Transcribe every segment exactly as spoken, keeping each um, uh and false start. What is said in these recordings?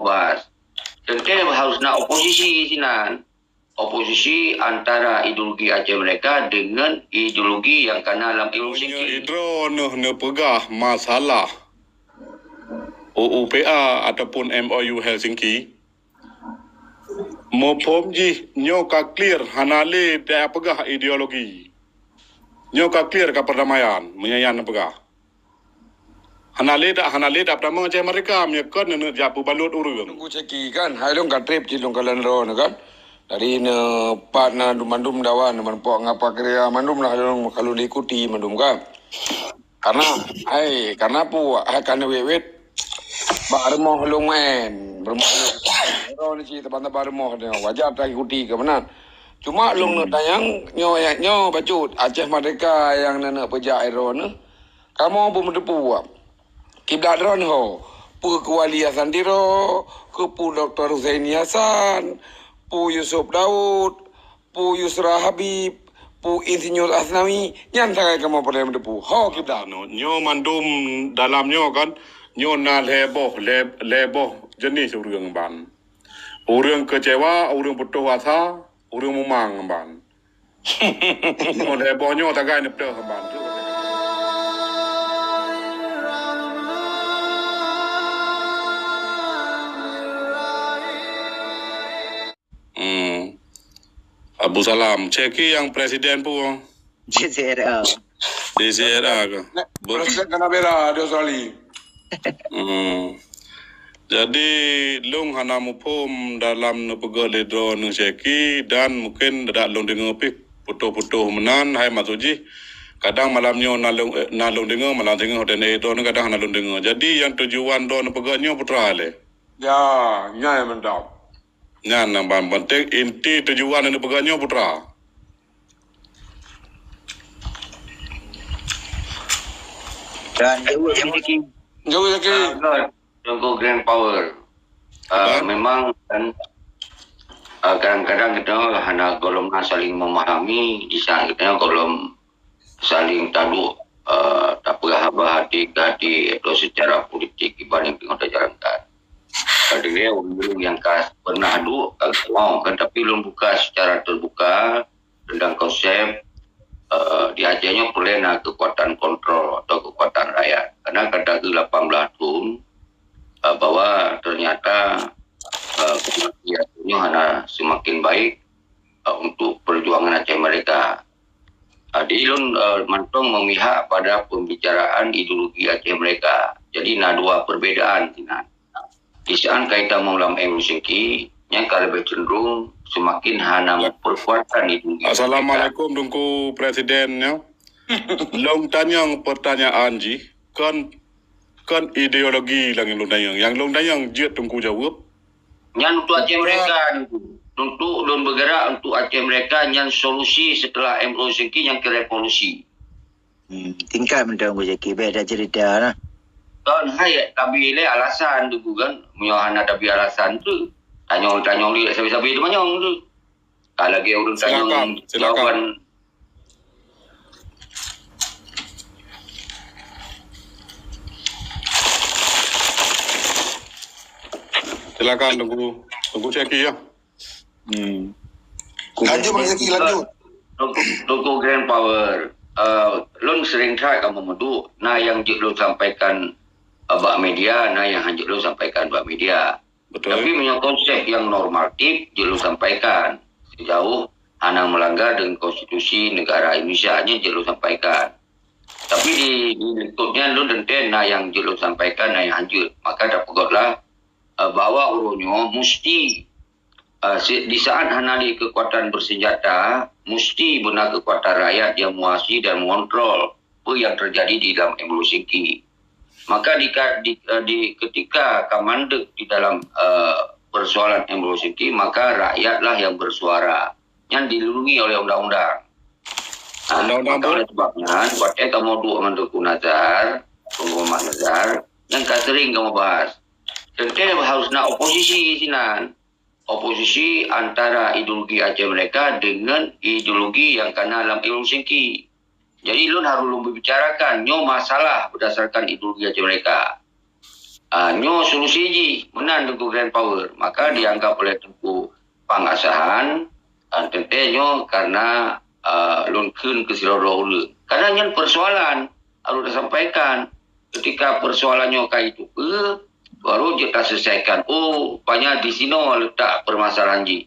Bas. Teuntèe harus na oposisi sinan. Oposisi antara ideologi Aceh Merdeka dengan ideologi nyang kana lam Indonesia. Meunyoe droeneuh neupeugah masalah U U P A ataupun M O U Helsinki, muphom jih nyoe ka clear, hana lé tapeugah ideologi. Nyoe ka clear ka perdamaian, meunyoe nyan neupeugah. Hana lé dak, hana lé dak peutamong Aceh Merdeka, meunyoe kon neuneuk jak peubalot ureueng. Teungku Syeki kan, hai lôn ka trép cit lôn kalon droeneuh kan. Dari neupat na mandum dawan, mandum pok ngapa keuria, mandum lah lôn ka lôn ikuti mandum kan. Karena, hai, karena pu, hai, karena wet-wet, bak rumoh lôn main, rumoh lôn. Droeneuh cit teban-teban rumoh nyoe, wajar taikuti keu meunan. Cuma lôn neuk tanyong, nyoe, nyoe bacut, Aceh Merdeka nyang neuneuk peujak droeneuh, kamoe beumeuteupeue kiblat droeneuh ho, peue Keuwali Hasan Tiro, keu peue Doktor Husaini Hasan, peue Yusuf Daud, peue Yusra Habib, peue Insinyur Asnawi, nyan sagai kamoe peureulèe meuteupeue. Ho kiblat. Anu, nyoe mandum dalam nyoe kan, nyoe na lhèe boh, lhèe, lhèe boh jeunèh ureueng ban. Ureueng keucewa, ureueng putôh asa, ureueng mumang ban. Nyoe lhèe boh nyoe sagai neupeuteuh ban. Hmm. Abu Salam, Syeki nyang presiden peue? J C R A. J C R A ke? Be- Presiden kana bela di Australia. Hmm. Jadi, lôn hana muphom dalam neupeugah lé droeneuh Syeki dan mungkin dak lôn deungoe pih putôh-putôh meunan, hai maksud jih. Kadang malam nyoe na lôn, eh, na lôn deungoe, malam singoh dan eh, droeneuh kadang hana lôn deungoe. Jadi, nyang tujuan droeneuh peugah nyoe peue teuma lé? Ya, nyan mantap. Nyan nyang paling penting, inti tujuan nyang neupeugah nyoe peue teuma. Dan jaweueb Syeki. Jaweueb Syeki. Ah, good. Teungku Grand Power. Ah, memang kan, ah, kadang-kadang kita hana gohlom na saling memahami, di saat kita gohlom saling taduek, eh, tapeugah haba hati ke hati, atau secara politik iban nyang teungoh tajalankan. Padahai ureueng nyang ka pernah duek ka geutuwoe kan, tapi lôn buka secara terbuka tentang konsep, eh, di Aceh nyoe peureulèe na kekuatan kontrol atau kekuatan rakyat. Karena ka dikeue lapan belas thon, eh, bahwa ternyata, eh, kondisi Aceh nyoe hana semakin baik, eh, untuk perjuangan Aceh Merdeka. Ah, di lôn, eh, mantong memihak pada pembicaraan ideologi Aceh Merdeka. Jadi, na dua perbedaan sinan. Di saat kaitan malam M C Q, nyang ka lebih cenderung semakin hana memperkuatkan ideologi Aceh Merdeka. Assalamualaikum, Teungku Presiden, ya. Lôn tanyong pertanyaan jih, kon Kon ideologi nyang lôn tanyong. Nyang lôn tanyong jeuet Teungku jaweueb. Nyan untuk Aceh Merdeka, Teungku. Untuk lôn bergerak untuk Aceh Merdeka, nyan solusi setelah M O C Q nyang keu revolusi. Hmm, tingkat mantong Teungku Syeki, bèk tacerita nah. Kon hai tabi lé alasan Teungku kan. Meunyoe hana tabi alasan tu, tanyong-tanyong lé sabe-sabe teumanyong tu. Ka lagèe ureueng tanyong jawaban. Silakan, Teungku. Teungku Syeki, ya. Hmm. Lanjut, Bang Syeki, lanjut. Teungku, Teungku Grand Power. Eh, lôn sering that kamoe meuduek. Na nyang jeuet lôn sampaikan, eh, bak media, na nyang hanjeuet lôn sampaikan bak media. Betul. Tapi meunyoe konsep nyang normatif, jeuet lôn sampaikan. Sejauh hana melanggar dengan konstitusi negara Indonesia, nyan jeuet lôn sampaikan. Tapi di, di lingkup nyan lôn teuntèe na nyang jeuet lôn sampaikan, na nyang hanjeuet. Maka tapeugötlah, eh, bahwa uroe nyoe musti, eh, si-, di saat hana lé kekuatan bersenjata, musti beuna kekuatan rakyat yang menguasai dan mengontrol apa yang terjadi di dalam M O C Q. Maka di ka-, di, eh, di ketika ka mandek di dalam, eh, persoalan M O C Q, maka rakyatlah yang bersuara. Nyan dilindungi oleh undang-undang. Ah, undang-undang maka oleh sebab nyan, watèe kamoe duek ngon Teungku Nazar, Teungku Muhammad Nazar, nyan ka sering kamoe bahas. Teuntèe harus na oposisi sinan. Oposisi antara ideologi Aceh Merdeka dengan ideologi nyang kana lam M O C Q. Jadi, lôn harôh lôn beubicarakan nyoe masalah berdasarkan ideologi Aceh Merdeka. Ah, nyoe solusi jih, meunan Teungku Grand Power. Maka dianggap oleh Teungku Pang Asahan, ah, teuntée nyoe karena, ah, lôn kheun keu sidroe-droe ureuëng. Karena nyan persoalan harus disampaikan. Ketika persoalan nyoe ka jiteupeue, baru jeuet taselesaikan. Oh, rupanya di sinoe letak permasalahan jih.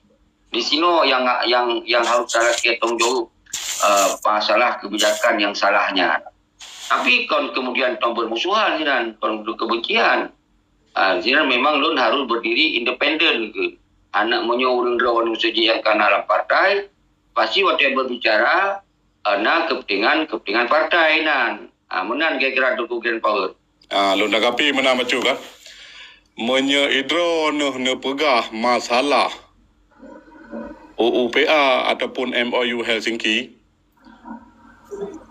Di sinoe yang, yang, yang harus talakée tanggung jawab, eh, masalah kebijakan yang salahnya. Tapi kon kemudian tong bermusuhan dan kon kebencian. Ah, sinan memang lôn harus berdiri independen ke. Anak meunyoe ureuëng droe manusia yang kana dalam partai, pasti watée berbicara, eh, na kepentingan-kepentingan partai nan. Ah, meunan kira-kira Teungku Grand Power. Ah, lôn tanggapi meunan bacut kan. Meunyoe idroe neuh neupeugah masalah U U P A ataupun M O U Helsinki,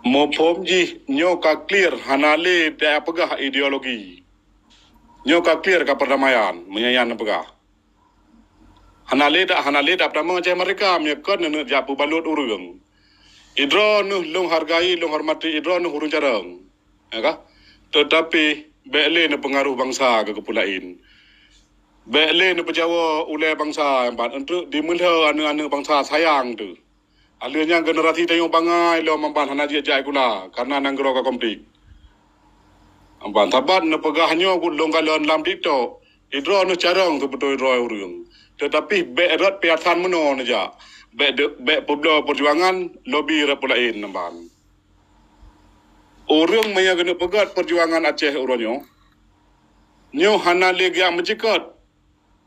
muphom jih nyoe ka clear, hana lé tapeugah ideologi. Nyoe ka clear ka perdamaian, meunyoe nyan neupeugah. Hana lé dak, hana lé dak peutamong Aceh Merdeka meunyoe kon neuneuk jak peubalot ureuëng. Idroe neuh lôn hargai, lôn hormati, idroe neuh ureuëng carông. Ya kah? Tetapi bék lé neupeungaruh bansa keu keupeue laén. Bék lé neupeujawoe ulée bansa nyang ban eunteuk dimeulhö aneuëk-aneuëk bansa sayang teuh. Alheuh nyan generasi tanyoe bangai lom ban hana jeuet jak sikula karena nanggroe ka konflik. Ban sabat neupeugah nyoe buet lôn kalon lam TikTok, idroe neuh carông seubeutôi droe ureuëng. Tetapi bék rot piasan meunoe neujak. Bék de, bék peubloe perjuangan lobi rot peulaén ban. Ureuëng meunyoe geuneuk peugét perjuangan Aceh uroe nyoe, nyoe hana lé geujak meucikot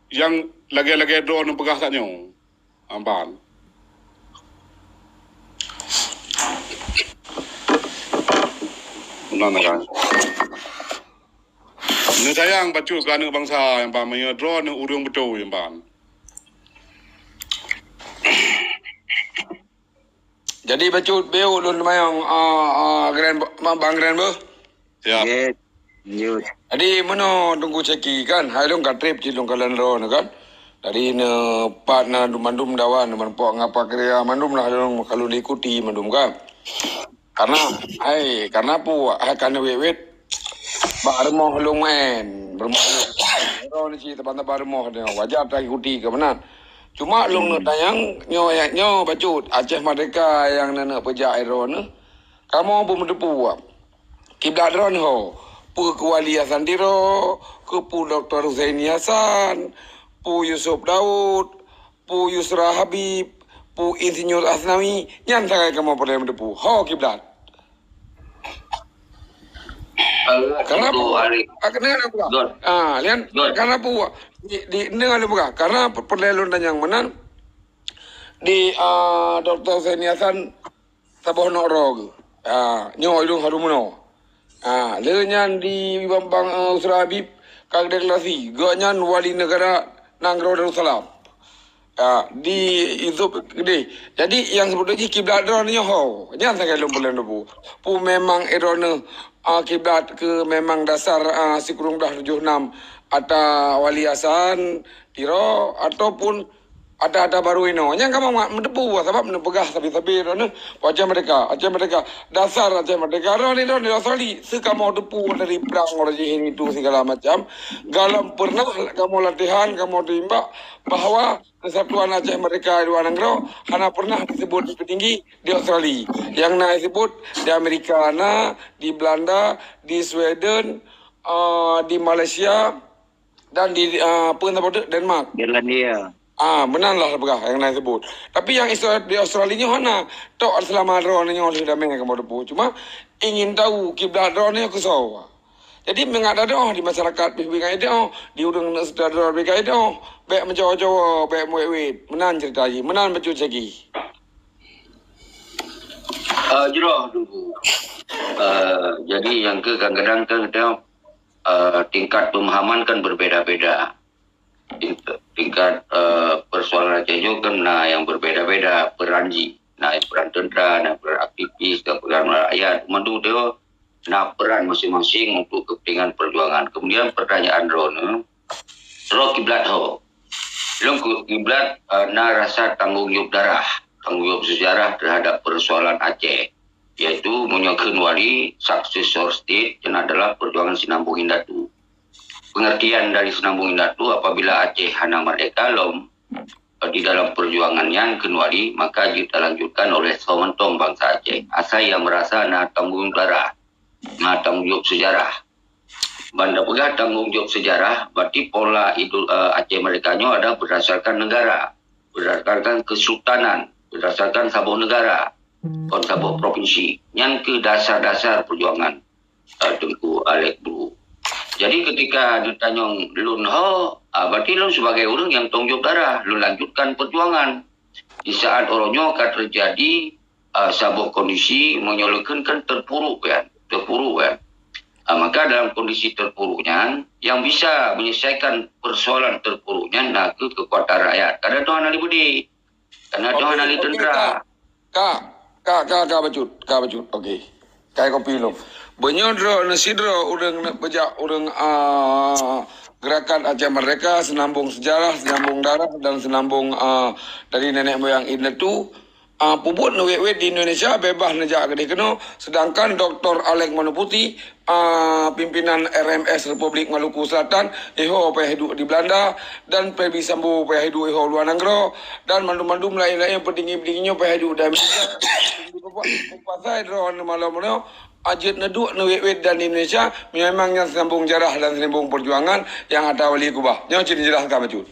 nyang lagée-lagée droe neupeugah sak nyoe. Amban. Meunan kan. Neusayang bacut keu aneuëk bansa nyang ban meunyoe droe neuh ureuëng beutôi nyang ban. Jadi bacut beu lôn teumanyong, ah, ah, Grand, Bang Grand beuh. Ya. Nggih. Lanjut. Jadi meunoe Teungku Syaki kan, hai lôn ka treb cit lôn kalon droeneuh kan. Jadi neupat na mandum dawan, mandum pok ngapa keuria, mandum lah lôn ka lôn ikuti mandum kan. Karena, hai, karena peue, hai, ka neuwét-wét bak rumoh lôn maén, rumoh lôn. Droeneuh cit teban-teban rumoh nyoe, wajar taikuti keu meunan. Cuma lôn neuk tanyong nyoe, nyoe bacut, Aceh Merdeka nyang neuneuk peujak droeneuh, kamoe beumeuteupeue kiblat droeneuh ho, peue keu Wali Hasan Tiro, keu peue Doktor Husaini Hasan, peue Yusuf Daud, peue Yusra Habib, peue Insinyur Asnawi, nyan sagai kamoe peureulée meuteupeue. Ho kiblat. Karena peue? Ah, kena apa? Ah, lian, karena peue? Di, di, dengar dulu peugah. Karena pe-, peureulée lôn tanyong meunan, di, ah, Doktor Husaini Hasan saboh nok droe geuh. Ha, nyoe idong haru meunoe. Ha, lheueh nyan di Bambang, eh, Yusra Habib ka deklarasi, gobnyan wali negara nanggroe Darussalam. Ha, di Yusuf Keudeh. Jadi, nyang seubut jih kiblat droeneuh nyoe ho. Nyan sagai lôn peureulée neupeue. Peue memang droeneuh, ah, kiblat keu memang dasar, ah, sikureueng blah tujoh nam ata Wali Hasan Tiro ataupun ata-ata barô inoe. Nyang kamoe mak meuteupeue, sabab neupeugah sabe-sabe droeneuh, Aceh Merdeka, Aceh Merdeka. Dasar Aceh Merdeka, droeneuh, droeneuh, Australia. Seukamoe teupeue dari prang, uroe jih itu segala macam. Galom pernah kamoe latihan, kamoe teuimbak bahwa persatuan Aceh Merdeka di luar nanggroe hana pernah disebut di petinggi di Australia. Yang na disebut di Amerika na, di Belanda, di Sweden, ah, di Malaysia, dan di, ah, apa nama tu? Denmark. Irlandia. Ah, meunan lah peugah nyang na sebut. Tapi nyang isu di Australia nyoe hana. Tok selama droeneuh nyoe lheueh damé kamoe teupeue. Cuma ingin tahu kiblat droeneuh keu soe. Jadi mangat adoe di masyarakat pih bingkai adoe, di ureuëng neuk seutara bingkai adoe, bék meujawa-jawa, bék meuwét-wét. Meunan cerita jih, meunan bacut Syaki. Ah, jroh dulu. Ah, jadi nyang keu kadang-kadang kan kita, ah, tingkat pemahaman kan berbeda-beda. Ting-, tingkat, eh, persoalan Aceh nyoe kan na nyang berbeda-beda peran jih. Na nyang peran tentera, na peran aktivis, na peran rakyat. Mandum tu na peran masing-masing untuk kepentingan perjuangan. Kemudian pertanyaan droeneuh, droe kiblat ho. Lôn keu-, kiblat, eh, na rasa tanggung jawab darah, tanggung jawab sejarah terhadap persoalan Aceh. Yaitu meunyoe kheun wali, successor state, nyan adalah perjuangan Sinambong Indatu. pengertian dari Seunambong Indatu, apabila Aceh hana merdeka lom, eh, di dalam perjuangan nyan keucuali maka jeuet talanjutkan oleh soe mantong bansa Aceh. Asai nyang merasa na tanggong darah, na tanggong jaweueb sejarah. Ban tapeugah tanggong jaweueb sejarah, berarti pola idul, eh, Aceh merdeka nyoe adalah berdasarkan negara, berdasarkan kesultanan, berdasarkan saboh negara, kon saboh provinsi. Nyan keuh dasar-dasar perjuangan, eh, Teungku Alex dulu. Jadi ketika ditanyong lôn ho, ah, berarti lôn sebagai ureuëng nyang tanggong jaweueb darah, lôn lanjutkan perjuangan. Di saat uroe nyoe ka terjadi, ah, saboh kondisi meunyoe lôn kheun kan terpuruk kan, terpuruk kan. Ah, maka dalam kondisi terpuruk nyan, yang bisa menyelesaikan persoalan terpuruk nyan na kheueh kekuatan rakyat. Kadang tu hana dibudi. Karena tu hana ditendera. Ka, ka, ka, ka bacut, ka bacut. Okey. Kai kopi lom. Beunyoe droeneuh sidroe ureuëng neuk beujak ureuëng, ah, Gerakan Aceh Merdeka, Seunambong Sejarah, Seunambong Darah dan Seunambong, ah, dari nenek moyang indatu, ah, peubuet neuwét-wét di Indonesia beubaih neujak keudeh keunoe, seudangkan Doktor Alex Manuputi, ah, pimpinan R M S Republik Maluku Selatan, iho payah hidup di Belanda, dan Ferdi Sambo payah hidup iho luwa nanggroe, dan mandum-mandum laén-laén peutinggi-peutinggi nyoe payah hidup di Amerika. Pasai droeneuh malam nyoe, ah, jeuet neuduek neuwét-wét dan di Indonesia, memang nyan seunambong sejarah dan seunambong perjuangan nyang ata wali keubah. Nyoe cit jeulaih ka bacut.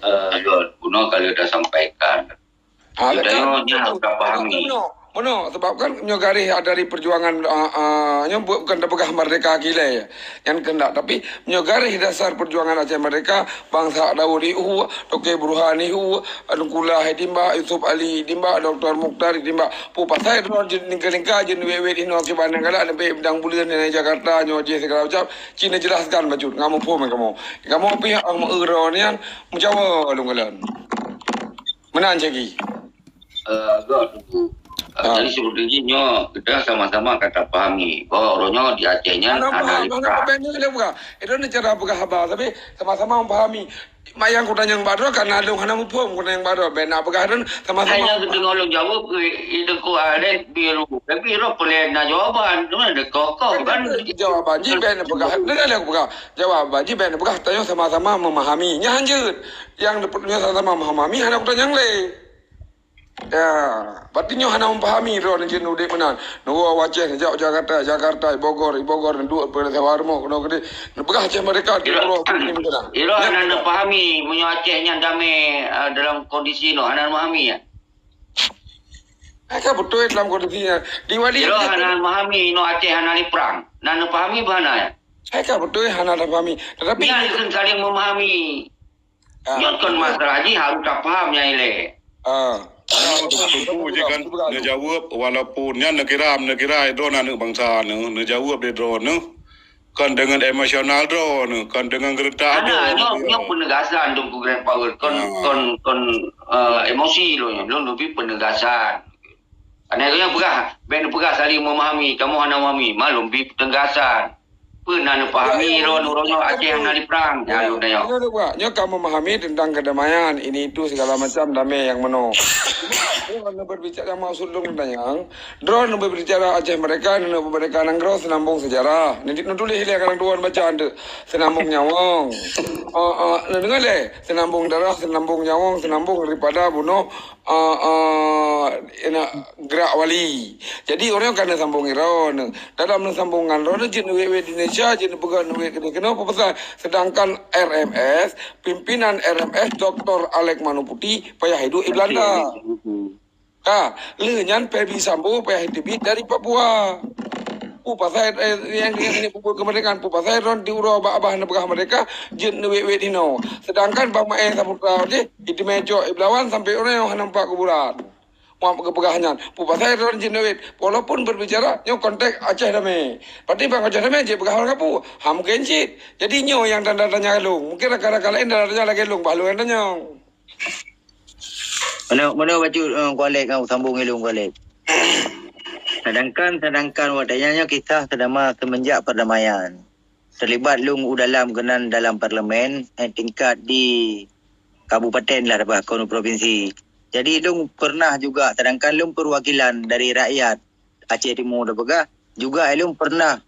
Eh, Lôn, bunoe ka lheueh tasampaikan. Ah, Kita kan, nyoe nyang harus tapahami. Bunoe, bunoe, sebab kan nyoe garéh dari perjuangan, ah, ah, nyoe bu-, bukan tapeugah merdeka kilai, nyan keuheundak. Tapi nyoe garéh dasar perjuangan Aceh Merdeka, bansa Daud ihu, Toke Burhan ihu, Anu Kula hai timbak, Yusuf Ali timbak, Doktor Mukhtar timbak. Pu pasai droe jeuet lingka-lingka, jeuet wét-wét inoe kiban nyang galak, leubeh bidang buleuen di Jakarta, nyoe jih segala macam. Cit neujelaskan bacut, ngon muphom kamoe. Kamoe pih, ah, meu-eu droe nyan, meucawa lôn kalon. Meunan cagi. Eh, agak tunggu. Eh, ah. Jadi seperti ini, nyoe kita sama-sama ka tapahami bahwa uroe nyoe di Aceh nyan hana, hana, hana liprah. Hana peubanding lé buka. Itu ni cara peugah haba, tapi sama-sama memahami. Mak nyang kutanyong bak droe kan lôn hana muphom kutanyong bak droe. Ben nak peugah droe sama-sama. Hai, nyang keudeungoe lôn jaweueb, i-, i-, Teungku Alex biru. Tapi roh peulén na jawaban, tu mana ada kokoh kan? Jawaban jih ben peugah. Dengar lé aku peugah. Jawaban jih ben peugah, tanyong sama-sama memahami. Nyan hanjeuet. Nyang dipeutunyok sama-sama memahami, hana kutanyong lé. Ya, berarti nyoe hana memahami droe nyoe jeuet udép meunan. Neuwoe u Aceh, neujak u Jakarta, Jakarta, i Bogor, i Bogor, neuduek peurintah rumoh keunoe keudeh. Neupeugah Aceh merdeka, di Pulo Bumi meunan. Iro hana neupahami meunyoe Aceh nyan damé, eh, dalam kondisi nyoe, hana neupahami, ya? Hai ka beutôi dalam kondisi nyan. Di Wali iro hana neupahami nyoe Aceh hana lé prang. Hana neupahami bah hana, ya? Hai ka beutôi hana neupahami. Tetapi nyan keuh saling memahami. Ah. Nyoe kon masalah jih harôh tapaham nyang ilée. Ah. Nyoe teungku jih kan neujaweueb walaupun nyan neukira, neukira droeneuh aneuk bansa neuh, neujaweueb lé droeneuh. Kon deungon emosional droeneuh, kon deungon geuretak droeneuh. Nyoe, nyoe penegasan Teungku Grand Power. Kon, ah, kon, kon, eh, emosi lôn nyoe. Lôn leubeh penegasan. Aneuk nyan peugah, ben peugah saling memahami, kamoe hana memahami. Malum bi penegasan. Peue na neupahami droeneuh, droeneuh Aceh hana lé prang? Ya, lôn tanyong. Nyoe ka memahami tentang kedamaian, ini itu segala macam damai nyang meunoe. Cuma, droeneuh berbicara maksud lôn tanyong, droeneuh berbicara Aceh merdeka, neuh merdeka nanggroe, seunambong sejarah. Neutuléh lé kadang droeneuh baca tu, seunambong nyawong. Oh, oh, neudeungoe lé, seunambong darah, seunambong nyawong, seunambong daripada bunoh, ah, ah, ina, gerak wali. Jadi, ureuëng ka neusambong droeneuh. Dalam neusambong ngon droeneuh, jeuet neuwét-wét di Indonesia, jeuet neupeugah neuwét keunoe-keunoe, peue pasai. Sedangkan R M S, pimpinan R M S, Doktor Alex Manuputi, payah hidup di Belanda. Ka, lheueh nyan Ferdi Sambo payah teubiet dari Papua. Peue pasai, eh, nyang, nyang, nyang peubuet keumeurdekaan, peue pasai droeneuh di uroe babah neupeugah merdeka, jeuet neuwét-wét inoe. Sedangkan Bang Maé Saputra jih, Iteumé cok i Belawan sampoe uroe nyoe hana meupat kuburan. Muap geupeugah nyan. Peue pasai droeneuh jeuet neuwét. Walaupun berbicara, nyoe konteks Aceh damé. Berarti bang Aceh damé jeuet peugah ureuëng kapeue. Ha, mungken cit. Jadi nyoe nyang tanda tanya lôn. Mungken rakan-rakan laén tanda tanya lagée lôn, bah lôn nyang tanyong. Meunoe, meunoe bacut, eh, Teungku Alex, ngon sambung ilôn Teungku Alex. Sedangkan, sedangkan watée nyan nyoe kisah seudama semenjak perdamaian. Terlibat lôn u dalam keunan dalam parlemen, eh, tingkat di kabupaten lah, bah, kon u provinsi. Jadi lôn pernah juga, sedangkan lôn perwakilan dari rakyat Aceh Timur, dah peugah, juga lôn pernah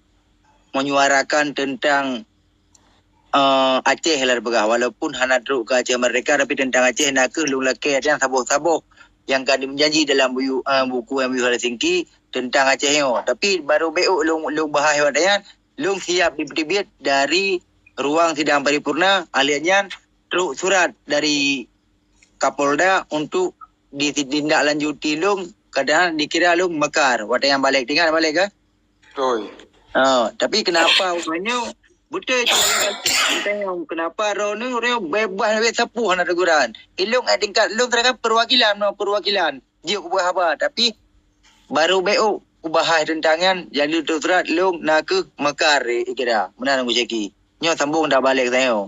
menyuarakan tentang uh, Aceh lah peugah, walaupun hana trok ke Aceh Merdeka, tapi tentang Aceh na kheueh lôn lakée nyang saboh-saboh yang ka dijanji dalam buku, uh, buku M U Helsinki tentang Aceh nyoe. Tapi baru bék lôn lôn bahas watée nyan, lôn siap dipeuteubiet dari ruang sidang paripurna, ahli nyan trok surat dari Kapolda untuk ditindaklanjuti lôn, kadang dikira lôn mekar. Watée nyang balek, ingat balek ke? Betul. Ha, tapi kenapa uroe nyoe betul tu? Kenapa roh ni orang bebas lebih sapuh anak teguran? Ilong eh tingkat long terangkan perwakilan no perwakilan. Dia ubah haba tapi baru beu ubah hai tentang nyan jadi tu surat long nak ke mekar kira. Benar Abu Syaki. Nyo sambung dah balik saya.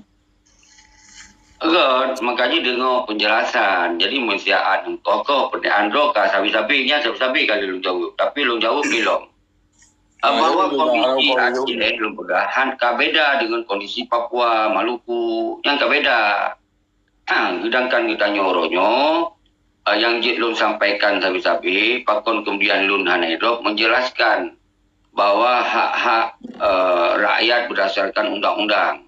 Kan, makanya dengar penjelasan. Jadi mensihat kokoh pendidikan droe ka sabi-sabi nya sabi-sabi kali long jawab. Tapi long jawab belum. Ah, bahwa kondisi Aceh lôn peugah han ka beda dengan kondisi Papua, Maluku, yang ka beda. Ha, sedangkan geutanyoe uroe nyoe, ah, yang jeuet lôn sampaikan sabe-sabe, pakon kemudian lôn hana idrop menjelaskan bahwa hak-hak, eh, rakyat berdasarkan undang-undang.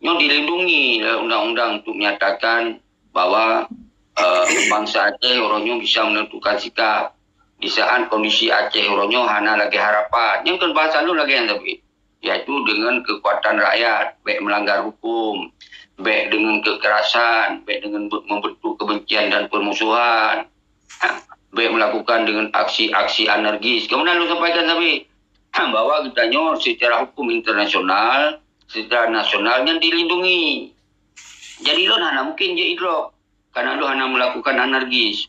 Nyoe dilindungi oleh undang-undang untuk menyatakan bahwa, eh, bangsa Aceh uroe nyoe bisa menentukan sikap di saat kondisi Aceh uroe nyoe hana lagi harapan. Nyang keu bahasa lôn lagi yang tapi, yaitu dengan kekuatan rakyat, baik melanggar hukum, baik dengan kekerasan, baik dengan membentuk kebencian dan permusuhan, baik melakukan dengan aksi-aksi anarkis. Kemudian lôn sampaikan sabe, bahwa kita nyoe secara hukum internasional, secara nasional yang dilindungi. Jadi lôn hana mungkin je idrop karena lôn hana melakukan anarkis.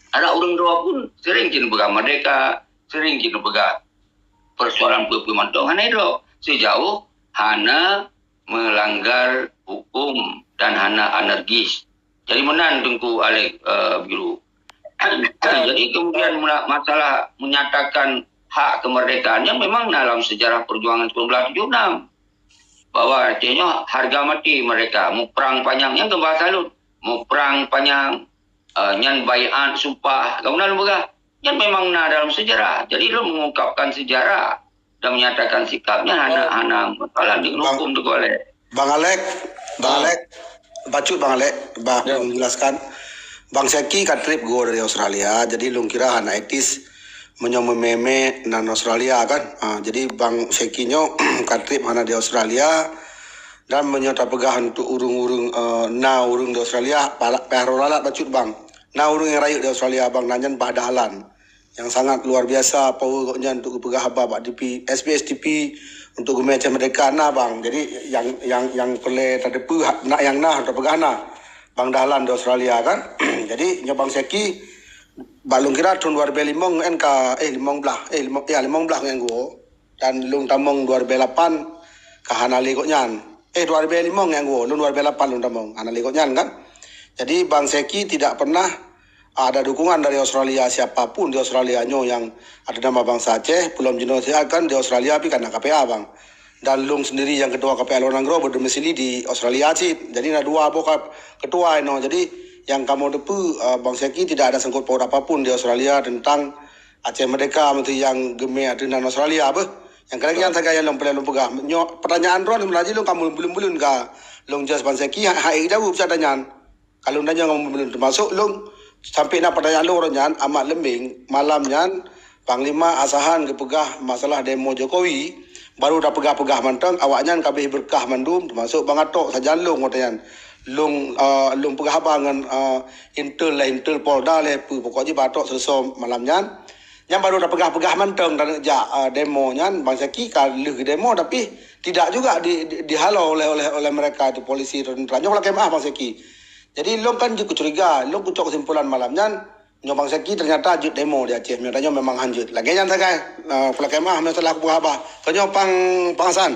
Ada orang dua pun sering kena pegang merdeka, sering kena pegang persoalan peue-peue mantong hana idrop. Sejauh hana melanggar hukum dan hana anarkis. Jadi meunan Teungku Alex, uh, Biru. Jadi kemudian masalah menyatakan hak kemerdekaan yang memang dalam sejarah perjuangan sembilan belas tujuh enam bahwa artinya harga mati mereka muprang panjang yang kembali salut muprang panjang uh, nyan bayat sumpah kamu nak lembaga yang memang na dalam sejarah. Jadi lu mengungkapkan sejarah dan menyatakan sikapnya hana oh. hana masalah di hukum tu boleh. Bang Alek, Bang ah. Alek, bacut Bang Alek, bah ya. Menjelaskan. Bang Seki ka trip go dari Australia, jadi lung kira hana etis meunyoe meumé-mé nan Australia kan. Ha, jadi Bang Seki nyoe ka trip hana di Australia dan meunyoe tapeugah untuk ureuëng-ureuëng uh, na ureuëng di Australia, payah roh lalat bacut bang. Na ureuëng yang rayeuk di Australia bang, na nyan bah dahlan. Yang sangat luar biasa power gobnyan untuk geupeugah haba bak T V, S B S T V untuk geumé Aceh Merdeka na bang. Jadi yang yang yang peureulée tadeupeu nak yang na tapeugah na. Bang Dahlan di Australia kan. Jadi nyoe bang Seki bak lôn kira thon dua ribu lima ngon ka eh lima belas eh lima, ya lima belas ngon gua dan lôn tamong dua ribu lapan ka hana lé gobnyan. Eh dua ribu lima ngon gua lôn dua ribu lapan lôn tamong hana lé gobnyan kan. Jadi bang Seki tidak pernah ada dukungan dari Australia, siapapun di Australia nyoe yang ada nama bangsa Aceh, peulom jinoe siat kan di Australia pi kana K P A bang. Dan lung sendiri yang ketua K P A luar nanggroe berdomisili di Australia cit. Jadi na dua boh ketua inoe. Jadi yang kamoe teupeu uh, bangsa ki tidak ada sangkut paut apapun di Australia tentang Aceh Merdeka mesti yang gemé atau nan Australia apa. Yang kena yang sagai yang lom pelan peugah. Nyo pertanyaan ron sebenarnya lung kamu belum-belum ka lung jas bangsa ki hak hak jawab pertanyaan. Kalau nanya ngon meulôn teumasok lôn sampai na pertanyaan lôn nyan amat lembing malam nyan Panglima Asahan geupeugah masalah demo Jokowi baru dah peugah-peugah mantong awaknyan kabeh berkah mandum teumasok Bang Atok sajan lôn kata nyan lôn uh, lôn peugah haba ngon uh, intel lah intel Polda leh pu pokok jih Bang Atok selesai malam nyan nyan baru dah peugah-peugah mantong dan jak uh, demo nyan Bang Saki ka leuh demo tapi tidak juga di, di, dihalau oleh oleh oleh mereka itu polisi tentera nyoe lah kemah Bang Saki Jadi lôn kan jeuet keucuriga, lôn kucok keusimpulan malam nyan, nyoe Bang Seki ternyata jeuet demo di Aceh. Meunyoe tanyoe memang hanjeuet. Lagée nyan sagai, uh, pula kemah meunyoe salah kupeugah haba. Tanyoe pang pang Hasan.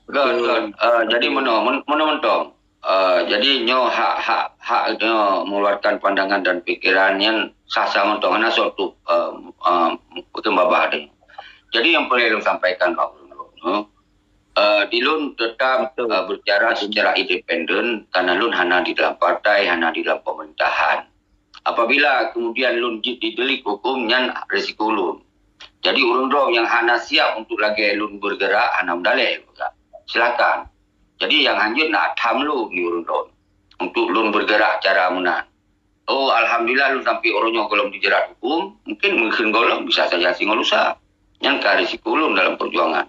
Kan, kan. Uh, jadi meunoe, meunoe mantong. Uh, jadi nyoe hak hak hak nyoe mengeluarkan pandangan dan pikiran nyan sah-sah mantong hana soal tu uh, uh, bukan babah deh. Jadi yang perlu lôn sampaikan bak ulun uh, di lun tetap uh, berbicara secara independen karena lun hana di dalam partai, hana di dalam pemerintahan. Apabila kemudian lun didelik hukum nyan risiko lun. Jadi ureuëng droe nyang hana siap untuk lagée lôn bergerak, hana meudaleh juga. Silakan. Jadi nyang hanjeuet na tham lôn di ureuëng droe untuk lôn bergerak cara meunan. Oh, alhamdulillah lôn sampai uroe nyoe gohlom dijerat hukum, mungkin mungkin gohlom bisa saja singoh lusa. Nyan ka risiko lôn dalam perjuangan.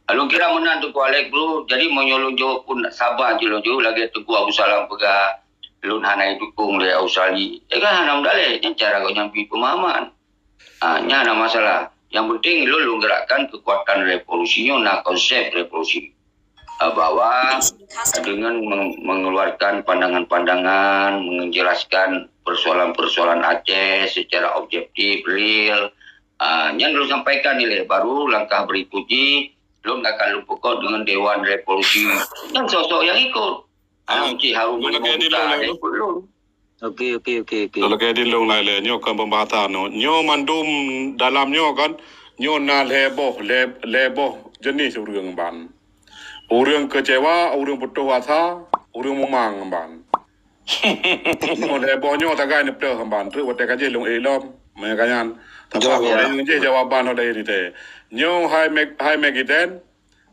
Lalu kira meunan Teungku Alex, bro, jadi meunyoe lôn jaweueb pun saba jih lôn jaweueb lagée Teungku Abu Salam peugah lôn hana dukung lé Australia. Ya kan hana meudaleh, nyan cara gobnyan bri pemahaman. Ha, nyan hana masalah. Yang penting lôn lôn gerakkan kekuatan revolusi nyoe na konsep revolusi. Ah, bahwa dengan meng- mengeluarkan pandangan-pandangan, menjelaskan persoalan-persoalan Aceh secara objektif, real, ah, nyan lôn sampaikan nilai baru langkah berikut jih lôn akan lôn peukuat dengan Dewan Revolusi. Nyan sosok yang ikut. Ah, Cik Harun Lôn lagée di lôn ikut lôn. Oke, oke, oke, oke. Lagée di lôn lain lé, nyoe kan pembahasan nyoe. Nyoe mandum dalam nyoe kan, nyoe na lhée boh, lhée, lhée boh jeuneh ureuëng ban. Ureuëng kecewa, ureuëng putus asa, ureuëng mumang ban. Nyoe lhée boh nyoe tagai neupeutoh ban. Treuk watée ka jih lôn ilom, meukanyan. Tapi ureuëng jih jawaban ho dari ni teh. Nyoe hai Meg, hai Megiden,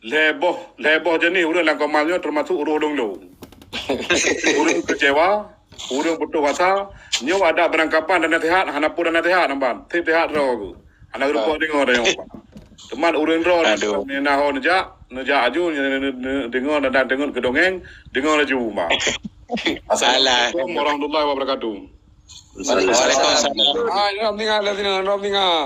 lhée boh, lhée boh jeuneh ureuëng lam komal nyoe teumasuk ureuëng lôn-lôn. Ureuëng kecewa, ureuëng putus asa, nyoe ada berangkapan dan nasihat, hana pun dan nasihat namban. Sip sihat droe. Hana rupa deungoe dah nyoe. Teuma ureuëng droe ni nah ho neujak, neujak aju, deungoe dan deungon keudongeng, deungoe laju mba. Assalamualaikum warahmatullahi wabarakatuh. Waalaikumsalam. Hai, ram tinggal, ram tinggal.